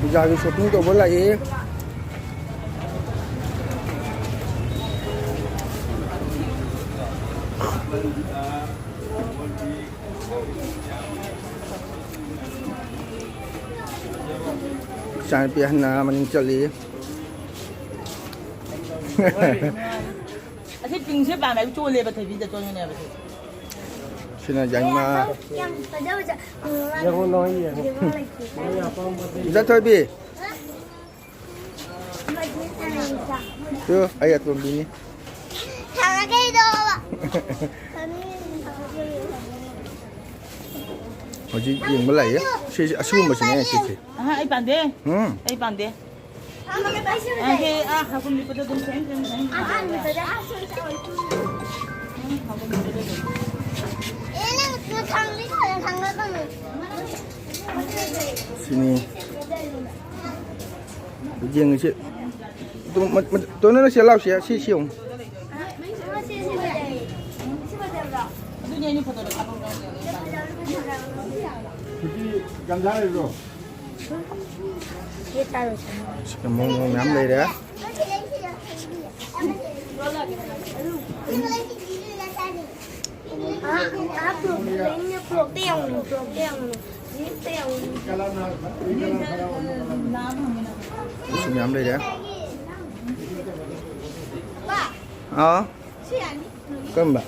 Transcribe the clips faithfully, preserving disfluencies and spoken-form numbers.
ꯄꯨꯖꯥꯒꯤ shopping ꯇꯧꯕ ꯂꯥꯛꯑꯦ꯫ ꯏꯆꯥꯅꯨꯄꯤ ꯑꯍꯟꯅ ꯃꯅꯤꯡ ꯆꯠꯂꯤ꯫ ꯑꯁꯤ ꯄꯤꯡꯁꯦ ꯄꯥꯝꯃꯦ꯫ ꯑꯩ ꯆꯣꯜꯂꯦꯕ, ꯊꯣꯏꯕꯤꯗ ꯆꯣꯟꯕꯅꯦꯕ ꯁꯤ꯫ ꯁꯤꯅ ꯌꯥꯏꯃ꯫ ꯌꯥꯝ ꯐꯖꯕ ꯖ-, ꯌꯦꯡꯉꯣ, ꯅꯣꯏ ꯌꯦꯡꯉꯣ꯫ ꯌꯦꯡꯉꯣ ꯂꯩꯇꯦ꯫ ꯏꯆꯥ ꯊꯣꯏꯕꯤ꯫ ꯇꯨ, ꯑꯩ ꯑꯇꯣꯝꯕꯤꯅꯤ꯫ ꯊꯥꯡꯒꯠꯀꯦ ꯇꯧꯕ꯫ ꯍꯧꯖꯤꯛ ꯌꯦꯡꯕ ꯂꯥꯛꯏ꯫ ꯁꯤꯁꯦ ꯑꯁꯤꯒꯨꯝꯕꯁꯤꯅꯦ ꯁꯤꯁꯦ꯫ ꯑꯍꯥ, ꯑꯩ ꯄꯥꯝꯗꯦ꯫ ꯎꯝ꯫ ꯑꯩ ꯄꯥꯝꯗꯦ꯫ ꯑꯍꯦ, ꯑꯥ, ꯍꯥꯒꯨꯝ ꯂꯤꯠꯄꯗ ꯑꯗꯨꯝ ꯁꯦꯝ, ꯁꯦꯝ, ꯁꯦꯝ꯫ ꯎꯝ, ꯍꯥꯒꯨꯝ ꯂꯤꯠꯄꯗ ꯑꯗꯨꯝ꯫ ꯁꯤꯅꯤ꯫ ꯌꯦꯡꯉꯁꯤ꯫ ꯇꯣ-, ꯃ-, ꯃ-, ꯇꯣ, ꯅꯪ ꯁꯤ ꯂꯥꯎꯁꯤ, ꯁꯤ, ꯁꯤ ꯌꯦꯡꯉꯨ꯫ ꯑꯗꯨꯅꯦ ꯑꯩꯅ ꯐꯣꯇꯣꯗ ꯀꯥꯞꯄꯛꯄ꯫ ꯁꯤꯗ ꯃꯑꯣꯡ ꯃꯑꯣꯡ ꯃꯌꯥꯝ ꯂꯩꯔꯦ꯫ ꯁꯤ ꯃꯌꯥꯝ ꯂꯩꯔꯦ꯫ ꯑꯥ? ꯀꯔꯝꯕ?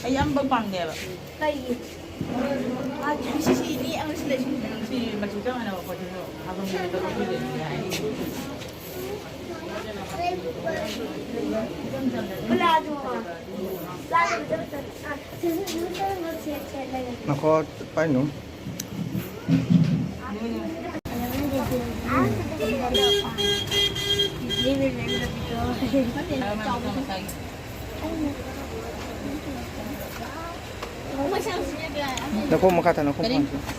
ꯑꯩ ꯑꯝꯕ ꯄꯥꯝꯗꯦꯕ꯫ ꯀꯩꯒꯤ? ꯁꯤ, ꯁꯤ, ꯁꯤ, ꯏꯅꯦ ꯑꯃ ꯁꯤ ꯂꯩ, ꯁꯤ, ꯁꯤ ꯃꯆꯨ ꯆꯞ ꯃꯥꯟꯅꯕ ꯄꯣꯠꯁꯤꯁꯨ ꯍꯥꯞꯄꯝꯃꯦ, ꯑꯗꯨꯒ ꯁꯤ ꯂꯩ ꯍꯥꯏ꯫ ꯉꯥꯏꯈꯣ, ꯄꯥꯏꯅꯨ꯫ ꯅꯈꯣꯡ ꯃꯈꯥ ꯊꯥ, ꯅꯈꯣꯡ ꯀꯔꯤ? ꯃꯈꯥ ꯊꯥ꯫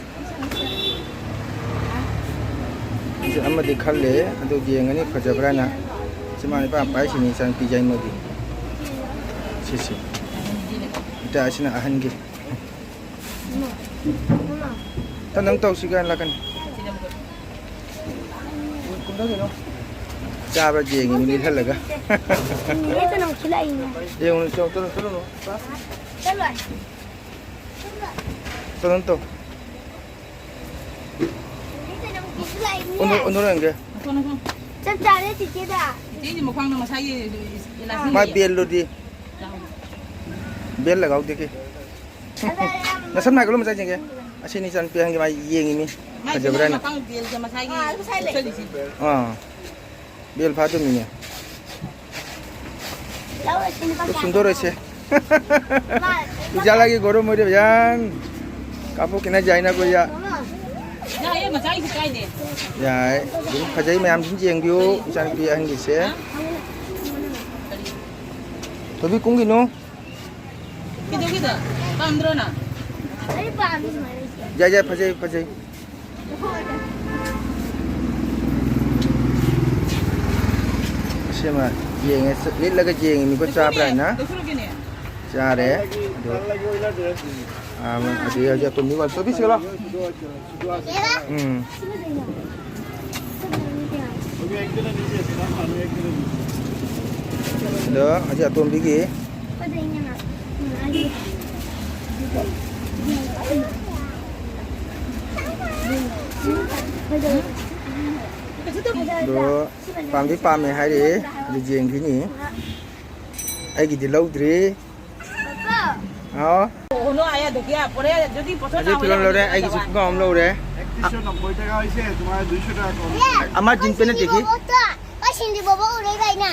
ꯁꯤ ꯑꯃꯗꯤ ꯈꯜꯂꯦ, ꯑꯗꯨ ꯌꯦꯡꯉꯅꯤ ꯐꯖꯕ꯭ꯔꯥꯅ꯫ ꯁꯤ ꯃꯥ ꯅꯤꯄꯥ ꯄꯥꯏꯁꯤꯅꯤ, ꯏꯆꯥꯅꯨꯄꯤ ꯌꯥꯏꯃꯗꯤ꯫ ꯁꯤꯁꯤ꯫ ꯏꯇꯥ ꯑꯁꯤꯅ ꯑꯍꯟꯒꯤ꯫ ꯇ ꯅꯪ ꯇꯧꯁꯤ ꯀꯥꯏꯅ ꯂꯥꯛꯀꯅꯤ꯫ ꯆꯥꯕ꯭ꯔꯥ ꯌꯦꯡꯉꯤ, ꯃꯤ ꯂꯤꯠꯍꯜꯂꯒ꯫ ꯍꯦꯛꯇ ꯅꯣꯡꯈꯠꯂꯛꯏꯅꯦ꯫ ꯌꯦꯡꯉꯨ, ꯆꯠꯂꯨ, ꯆꯠꯂꯨ, ꯆꯠꯂꯨꯅꯨ꯫ ꯆꯠꯂꯣꯏ꯫ ꯆꯠꯂꯨꯅꯨ ꯇꯧ꯫ ꯍꯦꯛꯇ ꯅꯣꯡꯈꯠꯂꯛꯏꯅꯦ꯫ ꯎꯅ-, ꯎꯅꯔꯣꯏ ꯌꯦꯡꯒꯦ꯫ ꯆꯞ ꯆꯥꯔꯦ ꯆꯤꯆꯦꯗ꯫ ꯆꯤꯆꯦꯒꯤ ꯃꯈ꯭ꯋꯥꯡꯗꯣ ꯃꯁꯥꯒꯤ ꯏꯂꯥꯁꯇꯤꯛ ꯃꯥ ꯂꯩꯌꯦ꯫ ꯕꯦꯜꯗꯨꯗꯤ? ꯕꯦꯜ ꯂꯒꯥꯎꯗꯦ ꯀꯦ꯫ ꯅꯁꯝ ꯅꯥꯏꯒꯠꯂꯣ ꯃꯆꯥ ꯌꯦꯡꯒꯦ꯫ ꯑꯁꯤꯅꯤ ꯏꯆꯥꯅꯨꯄꯤ ꯑꯍꯟꯒꯤ ꯃꯥ ꯌꯦꯡꯉꯤꯃꯤ꯫ ꯃꯥꯏ ꯐꯖꯕ꯭ꯔꯥꯅ꯫ ꯃꯈꯥꯡ ꯕꯦꯜꯁꯦ ꯃꯁꯥꯒꯤ ꯑꯥ, ꯂꯨꯄꯥ ꯁꯥꯏ ꯂꯩ꯫ ꯎꯞꯁꯜꯂꯤꯁꯤ꯫ ꯑꯥ꯫ ꯕꯦꯜ ꯐꯥꯗꯣꯏꯃꯤꯅꯦ꯫ ꯂꯧꯔꯁꯤ ꯂꯨꯄꯥ ꯀꯌꯥ? ꯁꯨꯝꯗꯣꯔꯣꯏꯁꯦ꯫ ꯃꯥ ꯎꯖꯥꯂꯥꯒꯤ ꯒꯣꯔꯣ ꯃꯣꯏꯗ ꯌꯥꯝ ꯀꯥꯄꯣꯛ ꯀꯤꯅ ꯖꯥꯏꯅ ꯀꯣꯏ ꯌꯥ꯫ ꯌꯥꯏꯌꯦ, ꯃꯆꯥꯒꯤꯁꯨ ꯀꯥꯏꯗꯦ꯫ ꯌꯥꯏ꯫ ꯑꯗꯨꯝ ꯐꯖꯩ ꯃꯌꯥꯝꯁꯤꯡ ꯌꯦꯡꯕꯤꯌꯨ ꯏꯆꯥꯅꯨꯄꯤ ꯑꯍꯟꯒꯤꯁꯦ꯫ ꯊꯣꯏꯕꯤ ꯀꯨꯝꯒꯤꯅꯨ꯫ ꯀꯩꯗꯧꯒꯦꯗ? ꯄꯥꯝꯗ꯭ꯔꯣ ꯅꯪ? ꯑꯩ ꯄꯥꯝꯃꯤ ꯁꯨꯃꯥꯏꯅ꯫ ꯌꯥꯏ, ꯌꯥꯏ, ꯐꯖꯩ, ꯐꯖꯩ꯫ ꯑꯁꯦꯡꯕ ꯌꯦꯡꯉꯦ, ꯂꯤꯠꯂꯒ ꯌꯦꯡꯉꯤꯅꯤꯀꯣ, ꯆꯥꯕ꯭ꯔꯥ ꯍꯥꯏꯅ꯫ ꯂꯧꯁꯜꯂꯨꯒꯦꯅꯦ꯫ ꯆꯥꯔꯦ꯫ ꯑꯗꯣ, ꯑꯥ, ꯑꯗꯨꯗꯤ ꯍꯧꯖꯤꯛ ꯑꯇꯣꯝꯕꯤ ꯋꯥꯜ ꯇꯧꯕꯤꯁꯤꯔꯣ? ꯎꯝ꯫ ꯑꯗꯣ ꯍꯧꯖꯤꯛ ꯑꯇꯣꯝꯕꯤꯒꯤ꯫ ꯑꯗꯣ ꯄꯥꯝꯗꯤ ꯄꯥꯝꯃꯦ ꯍꯥꯏꯔꯛꯑꯦ, ꯑꯗꯨ ꯌꯦꯡꯈꯤꯅꯤ꯫ ꯑꯩꯒꯤꯗꯤ ꯂꯧꯗ꯭ꯔꯤ꯫ ꯄꯥꯄꯥ꯫ ꯍꯥꯎ꯫ ꯑꯣ, ꯅꯣ, ꯑꯌꯥ, ꯗꯣ ꯀꯌꯥ? ꯄꯣꯔꯦ, ꯖꯣꯗꯤ ꯄꯣꯠꯁꯣꯠ ꯑꯩꯁꯨ ꯆꯥꯕ ꯐꯤꯔꯣꯜ ꯌꯥꯎꯔꯦ, ꯌꯥꯎꯗꯦ, ꯑꯩꯒꯤꯁꯨ ꯌꯥꯗꯕ? ꯈꯣꯡꯒ꯭ꯔꯥꯎ ꯑꯃ ꯂꯧꯔꯦ꯫ একত্রিশশো নব্বই টাকা হয়েছে, তোমার দুইশো টাকা কম। ꯑꯃ ꯖꯤꯟ ꯄꯦꯟ ꯅꯠꯇꯦ ꯀꯤ? ꯕꯣꯕꯣꯛꯇꯣ, ꯑꯩ ꯁꯤꯟꯗꯤ ꯕꯣꯕꯣꯛ ꯎꯔꯦ ꯏꯕꯥꯏꯅ꯫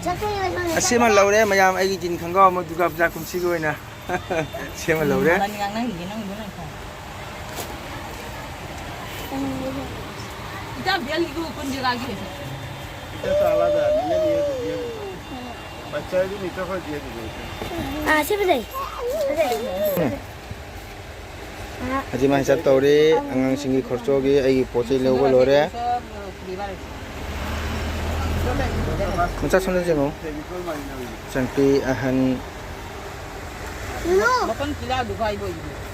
ꯆꯠꯈ꯭ꯔꯦ ꯏꯕꯥꯏ ꯁꯣꯝꯗ꯫ ꯑꯁꯤꯃ ꯂꯧꯔꯦ ꯃꯌꯥꯝ, ꯑꯩꯒꯤ ꯖꯤꯟ ꯈꯣꯡꯒ꯭ꯔꯥꯎ ꯑꯃ ꯗꯨꯔꯒꯥ ꯄꯨꯖꯥ ꯀꯨꯝꯁꯤꯒꯤ ꯑꯣꯏꯅ꯫ ꯁꯤꯃ ꯂꯧꯔꯦ꯫ ꯃꯕꯥꯅꯤ ꯉꯥꯡꯅꯈꯤꯒꯦ, ꯅꯪꯗꯣ ꯅꯪ ꯈꯔ꯫ ꯏꯇꯥ ꯕꯦꯜꯒꯤꯗꯨ ꯀꯨꯟ ꯖꯒꯥꯒꯤ꯫ এটা তো আলাদা, নিয়ে নিয়ে ꯕꯆꯥꯒꯤ ꯃꯤꯇꯔ ꯈꯔ ꯌꯦꯡꯒꯦ꯫ ꯑꯥ, ꯁꯤ ꯐꯖꯩ꯫ ꯐꯖꯩ꯫ ꯎꯝ꯫ ꯑꯥ꯫ ꯍꯧꯖꯤꯛ ꯃꯥ ꯍꯤꯁꯥꯞ ꯇꯧꯔꯤ꯫ ꯑꯉꯥꯡꯁꯤꯡꯒꯤ ꯈꯣꯔꯆꯣꯒꯤ ꯑꯩꯒꯤ ꯄꯣꯠ ꯆꯩ ꯂꯧꯕ ꯂꯣꯏꯔꯦ꯫ ꯃꯆꯥ ꯁꯣꯝꯗ ꯌꯦꯡꯉꯣ꯫ ꯏꯆꯟꯄꯤ ꯑꯍꯟ꯫ ꯃꯄꯟ ꯄꯤꯂꯥꯗꯨ ꯈꯥꯏꯕ ꯑꯣꯏꯗꯣꯏꯅꯦ꯫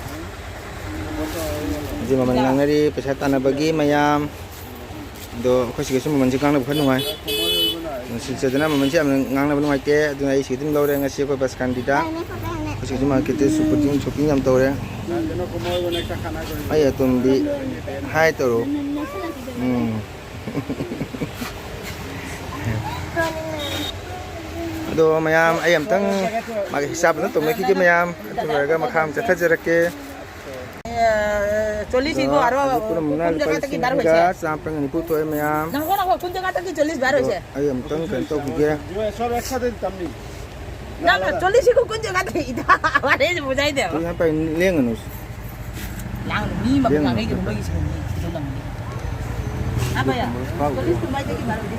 ꯍꯧꯖꯤꯛ ꯃꯃꯜ ꯉꯥꯡꯅꯔꯤ, ꯄꯩꯁꯥ ꯇꯥꯟꯅꯕꯒꯤ ꯃꯌꯥꯝ꯫ ꯑꯗꯣ ꯑꯩꯈꯣꯏ ꯁꯤꯒꯁꯨ ꯃꯃꯜꯁꯦ ꯉꯥꯡꯅꯕ ꯈꯔ ꯅꯨꯡꯉꯥꯏ꯫ ꯅꯨꯡꯁꯤꯠꯆꯗꯅ ꯃꯃꯜꯁꯦ ꯌꯥꯝꯅ ꯉꯥꯡꯅꯕ ꯅꯨꯡꯉꯥꯏꯇꯦ, ꯑꯗꯨꯅ ꯑꯩ ꯁꯤꯒ ꯑꯗꯨꯝ ꯂꯧꯔꯦ꯫ ꯉꯁꯤ ꯑꯩꯈꯣꯏ ꯕꯁ ꯀꯥꯟꯗꯤꯗ ꯑꯩꯈꯣꯏ ꯁꯤꯒꯁꯨ ꯃꯥꯔꯀꯦꯠꯇ ꯁꯣꯄꯤꯡ, ꯁꯣꯄꯤꯡ ꯌꯥꯝ ꯇꯧꯔꯦ꯫ ꯑꯩ ꯑꯇꯣꯝꯕꯤ ꯍꯥꯏ ꯇꯧꯔꯣ꯫ ꯎꯝ꯫ ꯑꯗꯣ ꯃꯌꯥꯝ, ꯑꯩ ꯑꯝꯇꯪ ꯃꯥꯒꯤ ꯍꯤꯁꯥꯞ ꯑꯝꯇꯪ ꯇꯧꯅꯈꯤꯒꯦ ꯃꯌꯥꯝ, ꯑꯗꯨ ꯂꯣꯏꯔꯒ ꯃꯈꯥ ꯑꯃꯨꯛ ꯆꯠꯊꯖꯔꯛꯀꯦ꯫ এ, চল্লিশ ইগো আৰু আজি পূৰা মুনা কোন লুপা জেগাত কি লিচিং বাৰ হৈছে? এঘাৰ চাহ পেং নিপু থৈ ম্যাম। নহয়, নহয়, কোন জেগাত কি চল্লিশ বাৰ হৈছে? আৰু আজি আমটাং কেন টক গিয়া। নহয়, নহয়, চল্লিশ ইগো কোন জেগাত? এতিয়া আমাৰে বুজাই দে। ত' ইয়াৰ পৰা লেং আনো। লেং, মি মা লেং লেং আনো। মি মা লেং। আ, ভাইয়া, পাও। চল্লিশ তোমার কি বারো দে?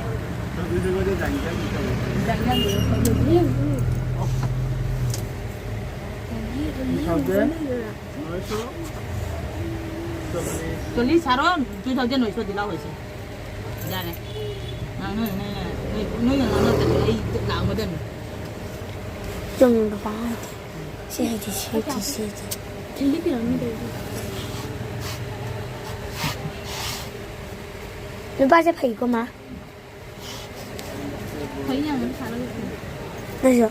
জানি, জানি, জানি। চল্লিশ আৰু দুই হাজাৰ নশ দিলা হৈছে। জানে। না, না, না, না, না, না, না, না, না, এই লাঙ দেন। 좀 더 봐야 돼. 봐야 돼, 봐야 돼, 봐야 돼. ꯅꯨꯄꯥꯁꯦ ꯐꯩꯀꯣ, ꯃꯥ꯫ ꯐꯩ ꯌꯥꯝꯅ ꯁꯥꯟꯅꯕ꯫ ꯅꯠꯇ꯭ꯔꯣ?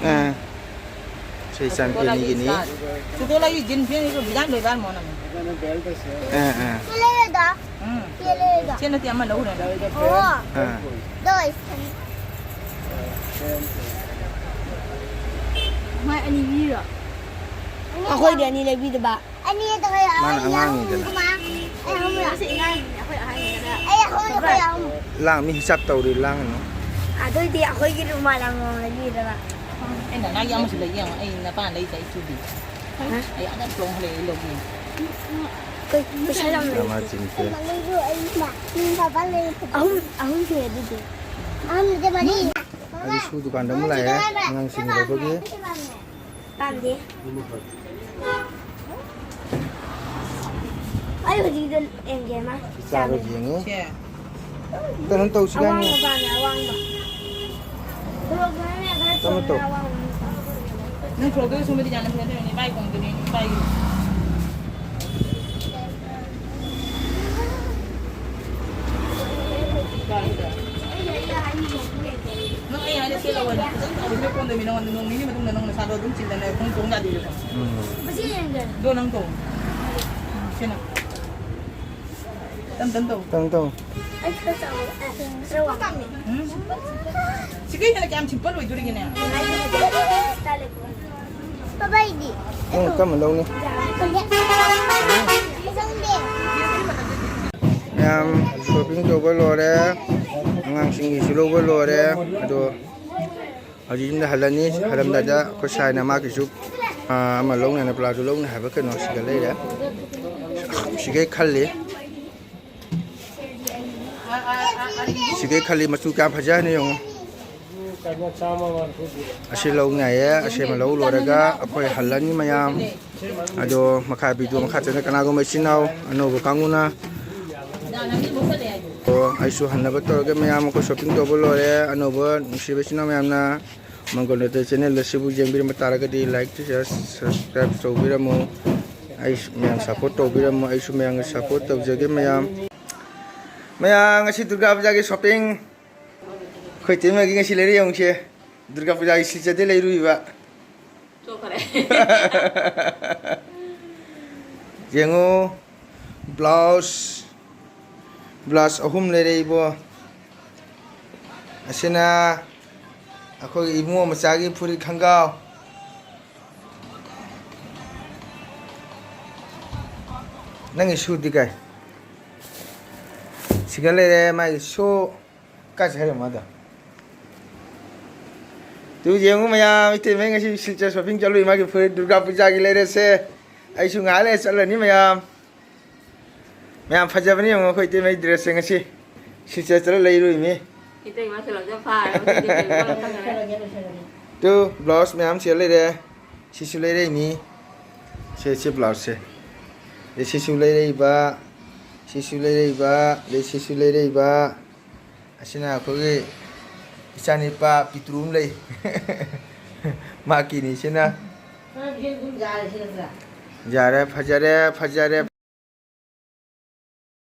ꯑꯥ꯫ ꯁꯤ ꯏꯆꯥꯅꯨꯄꯤ ꯑꯅꯤꯒꯤꯅꯤ꯫ ꯁꯨꯗꯣ ꯂꯩ, ꯖꯤꯟ ꯐꯤꯅꯤꯁꯨ ꯕꯤꯖꯥꯟ ꯂꯣꯏꯕꯥꯟ ꯃꯣꯅ꯫ ꯑꯥ, ꯑꯥ꯫ ꯎꯝ꯫ ꯁꯤ ꯅꯠꯇꯦ, ꯑꯃ ꯂꯧꯔꯦ꯫ ꯑꯥ꯫ ꯃꯣꯏ ꯑꯅꯤ ꯄꯤꯔꯣ? ꯑꯩꯈꯣꯏꯗꯤ ꯑꯅꯤ ꯂꯩꯕꯤꯗꯕ꯫ ꯑꯅꯤ ꯑꯗꯨꯒ ꯃꯥꯅ ꯑꯩ ꯑꯉꯥꯡꯅꯤꯗꯅ꯫ ꯑꯍꯨꯝ꯫ ꯑꯩ ꯑꯍꯨꯝ ꯂꯥꯛ-꯫ ꯁꯤ ꯑꯉꯥꯡꯅꯤ, ꯑꯩꯈꯣꯏ ꯑꯍꯟꯅꯤꯗꯅ꯫ ꯑꯩ ꯑꯍꯨꯝ, ꯑꯩꯈꯣꯏ ꯑꯍꯨꯝ꯫ ꯂꯥꯡ ꯃꯤ ꯍꯤꯁꯥꯞ ꯇꯧꯔꯤ, ꯂꯥꯡꯒꯅꯨ꯫ ꯑꯗꯨꯏꯗꯤ ꯑꯩꯈꯣꯏꯒꯤ ꯔꯨꯃꯥꯜ ꯑꯃꯃꯝ ꯂꯩꯕꯤꯔꯕ? ꯑꯩꯅ ꯅꯪꯒꯤ ꯑꯃꯁꯨ ꯂꯩ ꯌꯦꯡꯉꯣ, ꯑꯩ ꯅꯄꯥꯅ ꯂꯩꯁꯦ ꯑꯩ ꯁꯨꯗꯤ꯫ ꯍꯥ? ꯑꯩ ꯑꯗꯨꯝ ꯇꯣꯡ ꯂꯩ, ꯑꯩ ꯂꯧꯒꯦ꯫ ꯄꯩꯁꯥ ꯌꯥꯝ ꯂꯩ꯫ ꯆꯥꯝꯃ ꯆꯤꯡꯈ꯭ꯔꯦ꯫ ꯑꯍꯨꯝ, ꯑꯍꯨꯝ ꯁꯨꯔꯦ ꯑꯗꯨꯗꯤ꯫ ꯑꯍꯨꯝꯗꯨꯗꯤ ꯃꯔꯤ꯫ ꯑꯩ ꯁꯨ ꯗꯨꯀꯥꯟꯗ ꯑꯃꯨꯛ ꯂꯥꯛꯑꯦ, ꯑꯉꯥꯡꯁꯤꯡ ꯂꯧꯕꯒꯤ꯫ ꯄꯥꯝꯗꯦ꯫ ꯑꯩ ꯍꯧꯖꯤꯛꯀꯤꯗꯣ ꯌꯦꯡꯒꯦ, ꯃꯥ꯫ ꯆꯥꯔꯣ, ꯌꯦꯡꯉꯨ꯫ ꯁꯦ꯫ ꯀꯩꯅꯣ ꯇꯧꯁꯤ ꯀꯩꯅꯣ꯫ ꯑꯋꯥꯡꯕ ꯄꯥꯝꯃꯦ, ꯑꯋꯥꯡꯕ꯫ ꯇꯞꯅ ꯇꯧ꯫ ꯅꯪ ꯁꯣꯔꯣꯛꯇ ꯁꯨꯝꯕꯗꯤ ꯌꯥꯝꯅ ꯐꯖꯅ ꯇꯧꯔꯤꯅꯦ, ꯏꯕꯥꯏ ꯀꯣꯡꯗꯨꯅꯦ, ꯏꯕꯥꯏꯒꯤ꯫ ꯅꯪ ꯑꯩ ꯍꯥꯏꯅ ꯁꯦꯠꯂꯣ ꯍꯥꯏꯅ ꯐꯖꯅ ꯇꯧꯔꯤꯁꯤꯅ ꯀꯣꯟꯗꯣꯏꯃꯤ ꯅꯉꯣꯟꯗ, ꯅꯣꯡ ꯅꯤꯅꯤ ꯃꯇꯨꯡꯗ ꯅꯪ ꯅꯁꯥꯗꯣ ꯑꯗꯨꯝ ꯆꯤꯜꯂ ꯂꯩ, ꯈꯣꯡ ꯇꯣꯡ ꯌꯥꯗꯦ꯫ ꯎꯝ꯫ ꯃꯁꯤ ꯌꯦꯡꯒꯦ꯫ ꯑꯗꯣ ꯅꯪ ꯇꯣꯡ꯫ ꯁꯦꯅ꯫ ꯇꯝ ꯇꯝ ꯇꯧ꯫ ꯇꯝ ꯇꯧ꯫ ꯑꯩ ꯈꯔ ꯆꯥꯎ-, ꯑ, ꯈꯔ ꯋꯥꯡ-, ꯎꯝ? ꯁꯤ ꯀꯩꯅꯣ ꯀꯌꯥꯝ simple ꯑꯣꯏꯗꯣꯔꯤꯒꯦꯅꯦ? ꯄꯥꯄꯥ, ꯑꯩꯗꯤ? ꯅꯪ ꯀꯔꯝꯕ ꯂꯧꯅꯤ? ꯈꯪꯗꯦ꯫ ꯃꯌꯥꯝ shopping ꯇꯧꯕ ꯂꯣꯏꯔꯦ, ꯑꯉꯥꯡꯁꯤꯡꯒꯤꯁꯨ ꯂꯧꯕ ꯂꯣꯏꯔꯦ, ꯑꯗꯣ ꯍꯧꯖꯤꯛ ꯌꯨꯝꯗ ꯍꯜꯂꯅꯤ꯫ ꯍꯜꯂꯝꯗꯥꯏꯗ ꯑꯩꯈꯣꯏ ꯁꯥꯏꯅ ꯃꯥꯒꯤꯁꯨ, ꯑꯥ, ꯑꯃ ꯂꯧꯅꯤ ꯍꯥꯏꯅ, ꯄ꯭ꯂꯥꯖꯣ ꯂꯧꯅꯤ ꯍꯥꯏꯕ ꯀꯩꯅꯣ ꯁꯤꯗ ꯂꯩꯔꯦ꯫ ꯁꯤꯈꯩ ꯈꯜꯂꯤ꯫ ꯁꯤꯈꯩ ꯈꯜꯂꯤ, ꯃꯆꯨ ꯀꯌꯥꯝ ꯐꯖꯩ ꯍꯥꯏꯅ ꯌꯦꯡꯉꯨ꯫ ꯑꯁꯤ ꯂꯧꯅꯤ ꯍꯥꯏꯌꯦ꯫ ꯑꯁꯤ ꯑꯃ ꯂꯧ ꯂꯣꯏꯔꯒ ꯑꯩꯈꯣꯏ ꯍꯜꯂꯅꯤ ꯃꯌꯥꯝ꯫ ꯑꯗꯣ ꯃꯈꯥ video ꯃꯈꯥ ꯆꯠꯊ-, ꯀꯅꯥꯒꯨꯝꯕ ꯏꯆꯤꯟ ꯏꯅꯥꯎ ꯑꯅꯧꯕ ꯀꯥꯡꯕꯨꯅ, ꯑꯣ, ꯑꯩꯁꯨ ꯍꯟꯅꯕ ꯇꯧꯔꯒꯦ ꯃꯌꯥꯝ꯫ ꯑꯩꯈꯣꯏ shopping ꯇꯧꯕ ꯂꯣꯏꯔꯦ꯫ ꯑꯅꯧꯕ ꯅꯨꯡꯁꯤꯕ ꯏꯆꯤꯟ ꯏꯅꯥꯎ ꯃꯌꯥꯝꯅ ꯃꯪꯒꯣꯜ ꯅꯠꯇ channel ꯑꯁꯤꯕꯨ ꯌꯦꯡꯕꯤꯔꯝꯕ ꯇꯥꯔꯒꯗꯤ like, share, subscribe ꯇꯧꯕꯤꯔꯝꯃꯨ꯫ ꯑꯩꯁꯨ ꯃꯌꯥꯝ support ꯇꯧꯕꯤꯔꯝꯃꯨ꯫ ꯑꯩꯁꯨ ꯃꯌꯥꯝꯒꯤ support ꯇꯧꯖꯒꯦ ꯃꯌꯥꯝ꯫ ꯃꯌꯥꯝ, ꯉꯁꯤ ꯗꯨꯔꯒꯥ ꯄꯨꯖꯥꯒꯤ shopping ꯑꯩꯈꯣꯏ ꯇꯦꯝꯃꯒꯤ ꯉꯁꯤ ꯂꯩꯔꯦ ꯌꯦꯡꯉꯨꯁꯦ꯫ ꯗꯨꯔꯒꯥ ꯄꯨꯖꯥꯒꯤ ꯁꯤꯜꯆꯔꯗꯩ ꯂꯩꯔꯨꯏꯕ꯫ ꯆꯣꯛꯈꯔꯦ꯫ ꯌꯦꯡꯉꯨ, blouse, blouse ꯑꯍꯨꯝ ꯂꯩꯔꯦ ꯏꯕꯣ꯫ ꯑꯁꯤꯅ ꯑꯩꯈꯣꯏꯒꯤ ꯏꯕꯨꯡꯉꯣ ꯃꯆꯥꯒꯤ ꯐꯨꯔꯤꯠ ꯈꯪꯒꯥꯎ꯫ ꯅꯪꯒꯤ ꯁꯨꯗꯤ ꯀꯥꯏ? ꯁꯤꯒ ꯂꯩꯔꯦ ꯃꯥꯒꯤ ꯁꯨ꯫ ꯀꯥꯏ ꯆꯠꯈ꯭ꯔꯦ ꯃꯥꯗꯣ? ꯇꯨ ꯌꯦꯡꯉꯨ ꯃꯌꯥꯝ, ꯏꯇꯩꯃꯩ ꯉꯁꯤ ꯁꯤꯜꯆꯔ shopping ꯆꯠꯂꯨꯏ, ꯃꯥꯒꯤ ꯐꯨꯔꯤꯠ ꯗꯨꯔꯒꯥ ꯄꯨꯖꯥꯒꯤ ꯂꯩꯔꯦꯁꯦ꯫ ꯑꯩꯁꯨ ꯉꯥꯏꯍꯥꯛ ꯂꯩꯔ ꯆꯠꯂꯅꯤ ꯃꯌꯥꯝ꯫ ꯃꯌꯥꯝ ꯐꯖꯕꯅꯤ ꯌꯦꯡꯉꯣ, ꯑꯩꯈꯣꯏ ꯏꯇꯩꯃꯩ dress ꯁꯤꯡ ꯑꯁꯤ꯫ ꯁꯤ ꯆꯠ ꯆꯠꯂ ꯂꯩꯔꯨꯏꯅꯤ꯫ ꯏꯇꯩ ꯃꯥꯁꯦ ꯂꯧꯖ ꯐꯥꯔꯦ, ꯃꯁꯤꯗꯤ ꯀꯩꯅꯣ ꯈꯪꯉꯔꯣꯏ꯫ ꯇꯨ, blouse ꯃꯌꯥꯝ ꯁꯤꯗ ꯂꯩꯔꯦ꯫ ꯁꯤꯁꯨ ꯂꯩꯔꯛꯏꯅꯤ꯫ ꯁꯦ, ꯁꯤ blouse ꯁꯦ꯫ ꯑꯗꯩ ꯁꯤꯁꯨ ꯂꯩꯔꯛꯏꯕ꯫ ꯁꯤꯁꯨ ꯂꯩꯔꯛꯏꯕ꯫ ꯑꯗꯩ ꯁꯤꯁꯨ ꯂꯩꯔꯛꯏꯕ꯫ ꯑꯁꯤꯅ ꯑꯩꯈꯣꯏꯒꯤ ꯏꯆꯥꯅꯤꯄꯥ ꯄꯤꯇ꯭ꯔꯨ ꯑꯃ ꯂꯩ꯫ ꯃꯥꯀꯤꯅꯤ ꯁꯤꯅ꯫ ꯌꯥꯔꯦ, ꯐꯖꯔꯦ, ꯐꯖꯔꯦ꯫